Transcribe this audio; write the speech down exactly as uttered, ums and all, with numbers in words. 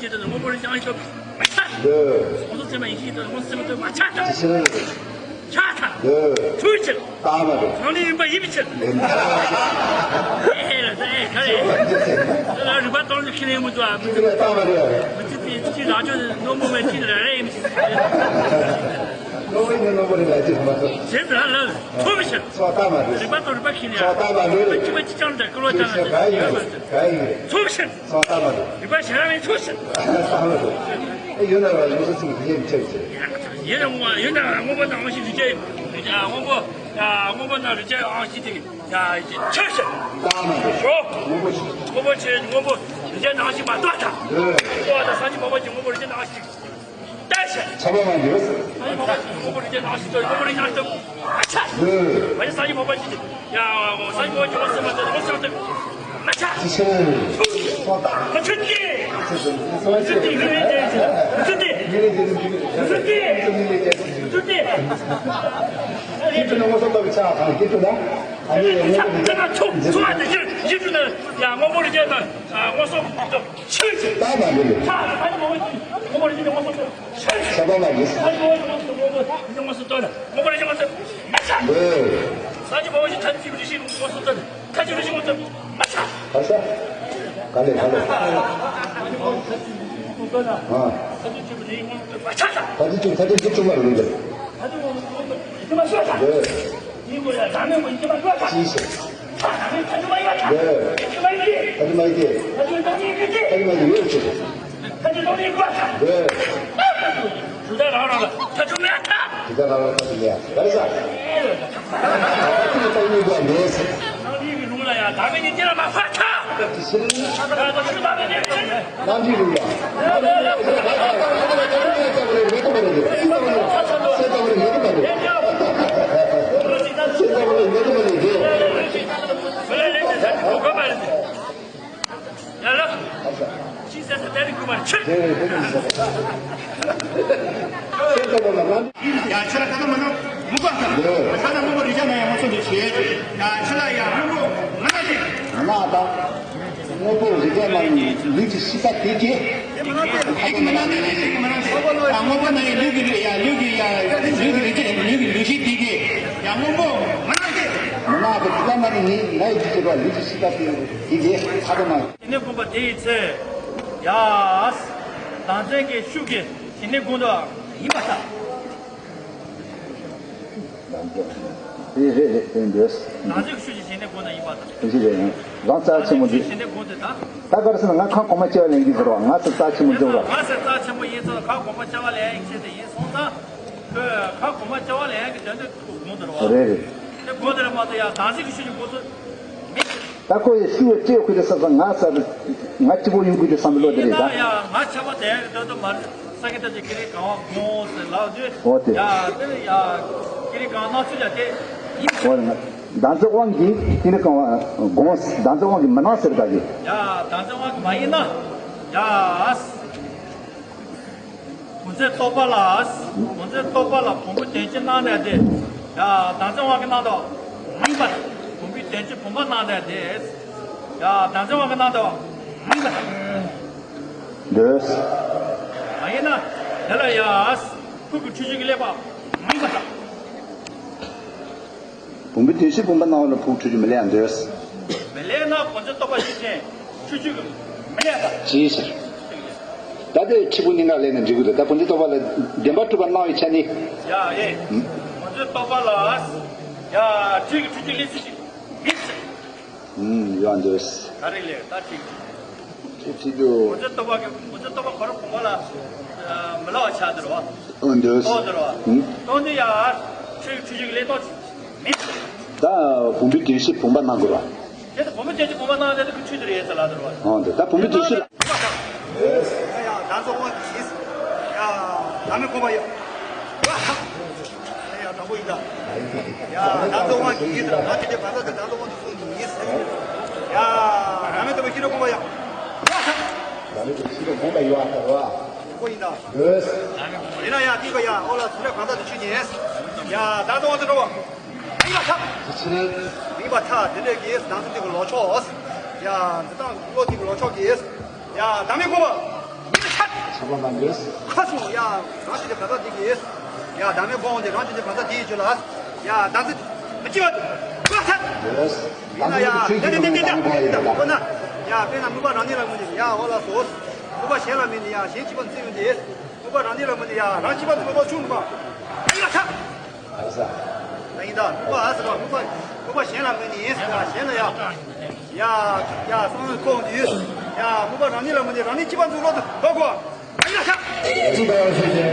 ཤེས་དོན་དངོས་པོར་བྱང་ཆུབ་མ་ཆགས། ལགས། སོ་སོ་ཚད་མ་ཡིན་ཤེས་དོན་དངོས་སུ་ཚད་མ་དོན་མ་ཆགས་དང་། ཅི་ཕྱིར། ཆགས་དང་། ལགས། ཆོས་ཕྱིར། ལྟ་བ་རེད། གང་ལས་ཡིན་པ་ཡིན་པའི་ཕྱིར། ལགས། ཨེ་ལ་ད་ཨེ་ག་རེ། ད་ལ་རིག་པ་སྟོང་ལ་ཁས་ལེན་མི་འདུག་ཨ། མི་འདུག་ལྟ་བ་རེད། མི་ཚེ་དེ་ཅི་རང་ཆོས་རྣོན་པོ་མེད་ཅི་ར་རེ་ཡིན། རྣོན་པོ་ཡིན་ན་རྣོན་པོ་རེད་ལ་ཅི་མ་གཏོགས། ཟེར་ད་ལ་ཚོགས་མི་ཕྱིར། ཚོགས་ལྟ་བ་རེད། རིག་པ་དང་རིག་པ་ཁས་ལེན། ཚོགས་ལྟ་བ་རེད། རིག་པ་ཅི་མ་ཅི་ཅང་འདྲ་ཀུན་ལ་ཅང་ལ་ཅི་ཡོད་མ་ཟེར། ག་ཡིན་རེད། ཚོགས་ཕྱིར། ཚོགས་ལྟ་བ་རེད། རིག་པ་གཞན་རང་ཡིན་ཚོགས་ཕྱིར། ལྟ་བ་རེད། ཨེ་ཡོད་ན་ར་ལུགས་སྲོལ་ཚིག་གི་ཡེ་མི་ཆེ་བ་ཆེ། ཡིན་ན་དངོས་ཡིན་ན་དངོས་པོ་ནང་ཞིག་རིག་བྱེད་རིག་བྱེད་དངོས་པོ་ཡ་དངོས་པོ་ནང་རིག་བྱེད་ཨང་ཞིག་དེ་ཡ་ཡི་ཆོས་ཕྱིར། ལྟ་བ་རེད། ཞོ། དངོས་པོ་ཆེ། དངོས་པོ་ཆེ་དངོས་པོ་རིག་བྱེད་ནང་ཞིག་མ་གཏོགས་དང་། ལྟ་བ་དང་སངས་རྒྱས་མ་པ་ཀྱི་དངོས་པོ་རིག་བྱེད་ནང་ཞིག་ལྟ་ཕྱིར། ཁྱབ་པ་མ་འགྱུར། སངས་རྒྱས་མ་པ་ཀྱི་དངོས་པོ་རིག་བྱེད་ནང་ཞིག་ཏུ་དངོས་པོ་རིག་བྱེད་ནང་ཞིག་ཏུ་མ་ཆགས། ལྟ་བ་ཡི་སངས་རྒྱས་མ་པ་ཀྱི། ཡ། སངས་རྒྱས་ཀྱི་འོད་ཟེར་མ་ཐོན། འོད་ཟེར་མ་ཐོན། མ་ཆགས། ཅི་ཕྱིར། ཚོགས་དང་། མ་ཆགས་ཏེ། ཚོགས་དང་། མ་ཆགས་ཏེ། མ་ཆགས་ཏེ། མ་ཆགས་ཏེ། ཡིད་དྲན་ན་དངོས་སུ་ལྟ་བུ་ཆགས་དང་། ཡིད་དྲན་ན། ཨ་ནི་ཡང་དངོས་པོ་ཆགས་ན་ཆོག་ཆོག་ཨ་ནི་ཡིད་དྲན་ན་ཡ་དངོས་པོ་རིག་བྱེད་དང་། ཨ། དངོས་སུ་ཆགས་ཏེ། ཆགས་ཏེ། ད་མ་འདི་རེད། ཆགས་ཏེ། ཨ་ནི་དངོས་པོ་རིག་བྱེད་དངོས་སུ་ཆགས་ཏེ། ཁྱབ་པ་མ་འགྱུར། ཨ་ནི་དངོས་པོ་རིག་བྱེད་དངོས་སུ་ཆགས་ཏེ། དངོས་པོ་རིག་བྱེད་དངོས་སུ་མ་ཆགས། འདོད། སངས་རྒྱས་པ་བཞི་ཐམས་ཅད་རིག་བྱེད་དངོས་སུ་ཐམས་ཅད་རིག་བྱེད་དངོས་སུ་མ་ཆགས། ཕར་ས། ག་ལེ་ག་ལེ། ཨ། ཐ་ཚིག་བཅུ། ཐ་ཚིག་བཅུ་དྲུག་པ་རེད་འདོད། འདོད། ཅི་ཞིག་ཐ་ཚིག་མ་ཡིན་ཏེ། ཐ་ཚིག་མ་ཡིན་ཏེ། ཐ་ཚིག་མ་ཡིན་ཏེ། ཡོད་ཅེས། ཐ་ཚིག་མ་ཡིན་ཏེ། དེ་ལྟར་རང་རང་ལ་ཐ་ཚིག་མེད་ཐ། དེ་ལྟར་རང་རང་ལ་ཐ་ཚིག་མེད་ཐ། ག་རེ་ཟ། ཐ་ཚིག་མེད་པ་མེད་ཟེར། ནང་མི་གི་ལུང་ལ་ཡང་བདག་མེད་ཀྱི་གཏན་ལ་མ་ཕར་ཐ། དེ་ཕྱིར། ད་ད་ད་ད་ད་ད། ནང་མི་ལུང་ལ། ཡ་ལ། ཅི་ཟེར་ཟེར་དེ་རིང་དགོས་པར་ཆུ། ཡ་ཁྱེད་ལ་ཁ་ན་མ་ན་མུ་ག་ཁ། ཁ་ན་མུ་ག་རི་ཇ་ན་ཡ་མ་སོ་ནི་ཆེ། ཡ་ཁྱེད་ལ་ཡ་མུ་ག་མ་ན་ཅི། མ་ན་ད། དངོས་པོ་རི་ཇ་ན་ཡི་ལུས་ཀྱི་ཤི་ད་དེ་ཀྱེ། ཧེ་ཀི་མ་ན་ནི་ཧེ་ཀི་མ་ན་ནི། ཡ་དངོས་པོ་ན་ཡི་ལུས་ཀྱི་ཡ་ལུས་ཀྱི་ཡ་ལུས་ཀྱི་རི་ཇ་ལུས་ཀྱི་ལུས་ཤི་དེ་ཀྱེ། ཡ་དངོས་པོ་མ་ན་ཅི། མ་ན་ད་ཁ་ན་ནི་ནི་ན་ཡི་ལུས་ཀྱི་ཤི་ད་དེ་ཀྱེ་ཁ་ད་ན། དེ་ནས་དགོངས་པ་དེ་ཡི་ཚེ། ཡ། བདག་འཛིན་གྱི་ཤུགས་ཀྱིས་ཞི་གནས་ཀུན་ཏུ་ཡིན་པར་ཐལ། རེད་རེད་རེད་རེད་འདོད། བདག་འཛིན་གྱི་ཤུགས་ཀྱིས་ཞི་གནས་ཀུན་ཏུ་ཡིན་པར་ཐལ། དེ་ཅི་རེད། རང་རྩ་ཆེན་མོ་འདི། ཞི་གནས་ཀུན་ཏུ་དང་། ད་ག་རེ་ཟེར་ན་ང་ཁ་གོང་མ་སྐྱེ་བ་ལེན་གྱི་ཟེར་བ། ང་ཚོ་རྩ་ཆེན་མོ་འཇོག་ར། ང་ཚོ་རྩ་ཆེན་མོ་ཡིན་ཙང་ཁ་གོང་མ་སྐྱེ་བ་ལེན་ཡག་ཆེད་དུ་ཡིན་སོང་ཙང་། ཁོས་ཁ་གོང་མ་སྐྱེ་བ་ལེན་ཡག་གི་དོན་དུ་དགོངས་འདུག་ར་བ། རེད་རེད། དེ་དགོངས་འདུག་ར་མ་གཏོགས་ཡ་བདག་འཛིན་གྱི་ཤུགས་ཀྱིས་དགོངས་ཚུལ་མེད། ད་ཁོ་ཡི་སུ་ཡི་སྤྲེའུ་ཁུ་དེ་ས་ས་ང་ས་ང་གཅིག་པོ་ཡོང་གི་དེ་བསམ་བློ་དེ་རེད་ད། ཡིན་ན་ཡང་ང་ཆ་བ་དེ་ཡང་གི་དོན་དུ་མ་རེད། ས་གི་ད་ཅི་ཀི་རི་གང་བ་དགོངས་ཟེར་ལབ་དུས། འོ་དེ། ཡ་དེ་ནི་ཡ་ཀི་རི་གང་སྣང་ཚུལ་ཡ་དེ་ཡིན། འོ་ན་བདག་འཛིན་དབང་གིས་ཀི་རི་གང་བ་དགོངས། བདག་འཛིན་དབང་གིས་མི་སྣང་ཟེར་ད་གི། ཡ་བདག་འཛིན་དབང་གིས་མ་ཡིན་ན། ཡ། བུམ་འཛིན་རྟོག་པ་ལ། བུམ་འཛིན་རྟོག་པ་ལ་བུམ་པའི་དོན་སྤྱི་སྣང་ནས་ཏེ། ཡ་བདག་འཛིན་དབང་གིས་སྣང་དོ། མ་ཡིན་པར། བུམ་པའི་དོན་སྤྱི་བུམ་པ་སྣང་ནས་ཏེ། ཡ་བདག་འཛིན་དབང་གིས་སྣང་དོ། མ་ཡིན་པར། འདོད། མ་ཡིན་ན། དེ་ལ་ཡ། ཕུགས་ཀྱི་འཁྲུལ་རྒྱུ་གི་ལེགས་པ། མ་ཡིན་པར། བུམ་པའི་དོན་སྤྱི་བུམ་པ་སྣང་བ་ལ་ཕུགས་འཁྲུལ་རྒྱུ་མི་ལེགས་འདོད། མི་ལེགས་ན་བུམ་འཛིན་རྟོག་པ་ཤེས་ཅན་འཁྲུལ་རྒྱུ་གི་མི་ལེགས་པ། ཅིའི་ཕྱིར། ད་དེ་ཕྱི་པོ་གཉིས་ཀ་ལེགས་ན་འགྲིག་གི་རེད། ད་བུམ་འཛིན་རྟོག་པ་ལ་བདེན་པར་གྲུབ་པ་སྣང་བའི་ཆ་ནི། ཡ་ཨེ། བུམ་འཛིན་རྟོག་པ་ལ། ཡ་འཁྲུལ་གྱི་འཁྲུལ་རྒྱུ་ལེགས་སུ་ཅིག་མེད་ཟེར། ཨུམ། ཡོད་འདོད། ག་རེ་ལེགས་ད་འཁྲུལ་གྱི། ཁྱེད་ཚིག་དུ། བུམ་འཛིན་རྟོག་པ་གི་བུམ་འཛིན་རྟོག་པ་ཁོ་རང་གོང་མ་ལ་མི་སླ་བ་ཆགས་འདུག་རོ། ཨོ་འདོད། ཨོ་འདུག་རོ། ཨུམ། སྟོང་འདི་ཡ། ཆོས་ཀྱི་འཁྲུལ་རྒྱུ་གི་ལས་སྟོང་མིན། ད་བུམ་པའི་དོན་སྤྱི་བུམ་པ་སྣང་དགོས་ར། དེ་ད་བུམ་པའི་དོན་སྤྱི་བུམ་པ་སྣང་དེ་ད་ཁོ་འཁྲུལ་དེ་རེད་ཟེར་ལ་འདུག་རོ། ཨོ་འདོད། ད་བུམ་པའི་དོན་སྤྱི་ལ། ཡ་ཡ་བདག་འཛིན་དབང་གིས། ཡ་བདག་མེད་དགོངས་པ་ཡ། ཡ་ཡ་དང་པོ་ཡིན་ད། ཡ་བདག་འཛིན་དབང་གིས་ཟེར་ང་དེ་དེ་བར་ད་དེ་བདག་འཛིན་དབང་གིས། ཡ། རང་མེད་དུ་མ་ཤི་རོ་དགོངས་པ་ཡ། ཡ། རང་མེད་དུ་ཤི་རོ་དགོངས་པ་ཡོད་ཨ་ཁ་རོ་ཨ། དགོངས་ཡིན་ད། ཡོད། ཡིན་ན་ཡ་ཏིག་པ་ཡ་ཨོ་ལ་སུ་ར་གང་ད་དུ་ཆུ་ཉེས། ཡ་ད་དུང་དུ་འགྲོ་བ། ཡིན་པ་ཐ། ཡིན་པ་ཐ་དེ་འདྲས་ཀྱིས་ནང་དུ་ཏིག་པ་ལོ་ཆོག་ཡ་འདི་དང་བློ་ཏིག་པ་ལོ་ཆོག་གིས། ཡ་ད་མི་དགོངས་པ། ཡིན་པ་ཐ། ཁ་སོང་ཡ། རང་བྱས་ཏེ་ག་ས་དེ་གི། ཡ་ད་མེད་པོ་འོང་དེ་རང་བྱས་ཏེ་ག་ས་དེ་ཡི་ཆོད་ལ། ཡ་ད་ཚེ་མི་ཅི་བ། ཁ་ས། ཡིན་ན་ཡ་ད་ཚེ་དེ་དེ་དེ་དེ་དེ་ཁོ་ན། ཡ་དཔེར་ན་དམིགས་པ་རང་ཉིད་ལ་མངོན་ཏེ་ཡ་འོ་ལ་སོ། དམིགས་པ་གཞན་ལ་མེད་ནི་ཡ་གཞན་གཅིག་པ་འཛིན་ཡོང་དེ། དམིགས་པ་རང་ཉིད་ལ་མངོན་ཏེ་ཡ་རང་གཅིག་པ་འཛིན་པ་ཆུང་དུ་མ། ཡ་ཁ། ད་ཡིན་ད་དམིགས་པ་ཨ་ཟེར་བ་དམིགས་པ་དམིགས་པ་གཞན་ལ་མངོན་ནི་ཡིན་ཟེར་བ་གཞན་ལ་ཡ། ཡ། ཡ་གསང་བའི་ཁོང་དུ་ཡོད། ཡ་དམིགས་པ་རང་ཉིད་ལ་མངོན་ཏེ་རང་ཉིད་གཅིག་པ་འཛིན་ལོག་ཏུ་ལོག་གོ། ཡ་ཁ། ཅི་ལྟ་བ་ཞིག་ཅེ།